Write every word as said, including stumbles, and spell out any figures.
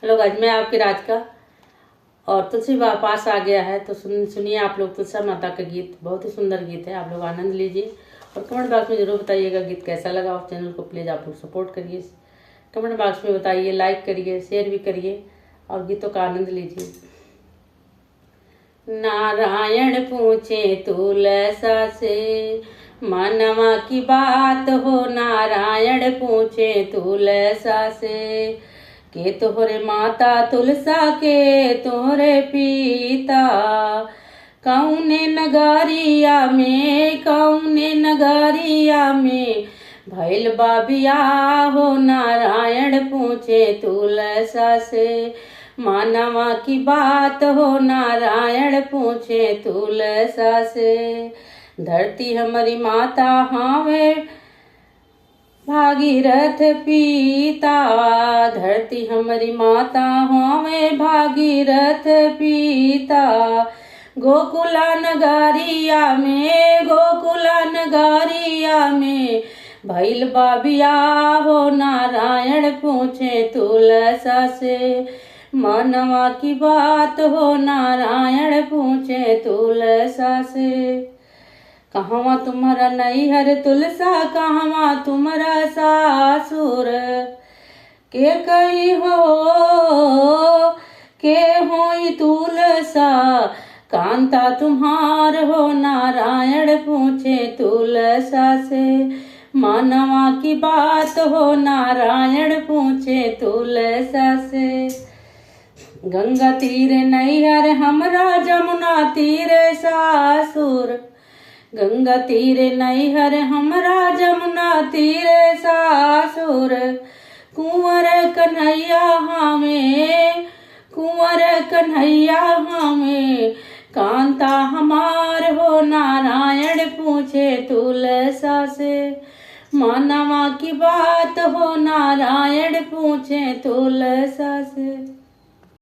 लोग, आज मैं आपकी राधिका और तुलसी बा पास आ गया है, तो सुन, सुनिए आप लोग तुलसा माता का गीत। बहुत ही सुंदर गीत है, आप लोग आनंद लीजिए और कमेंट बॉक्स में जरूर बताइएगा गीत कैसा लगा। और चैनल को प्लीज आप लोग सपोर्ट करिए, कमेंट बॉक्स में बताइए, लाइक करिए, शेयर भी करिए और गीतों का आनंद लीजिए। नारायण पूछे तुलसा से, मनवा की बात हो नारायण पूछे तुलसा से। के तोहरे माता तुलसा, के तोहरे पिता, कौने नगरिया में, कौने नगरिया में भइल बा बियाह हो नारायण पूछे तुलसा से। मनवा की बात हो नारायण पूछे तुलसा से। धरती हमरी माता हावे भागीरथ पिता, धरती हमरी माता हावे भागीरथ पिता। गोकुला नगरिया में, गोकुला नगरिया में भइल बा बियाह हो नारायण पूछे तुलसा से। मनवा की बात हो नारायण पूछे तुलसा से। कहवा तुम्हरा नैहर तुलसा, कहवा तुम्हरा सासुर? के कही हो, के होई तुलसा, कांता तुम्हार हो नारायण पूछे तुलसा से। मनवा की बात हो नारायण पूछे तुलसा से। गंगा तीर नैहर हमरा, जमुना तीर सासुर। गंगा तीर नैहर हमरा, जमुना तीर सासुर। कुंवर कन्हैया हमें, कुंवर कन्हैया हमें, कांता हमार हो नारायण पूछे तुलसा से। मनवा की बात हो नारायण पूछे तुलसा से।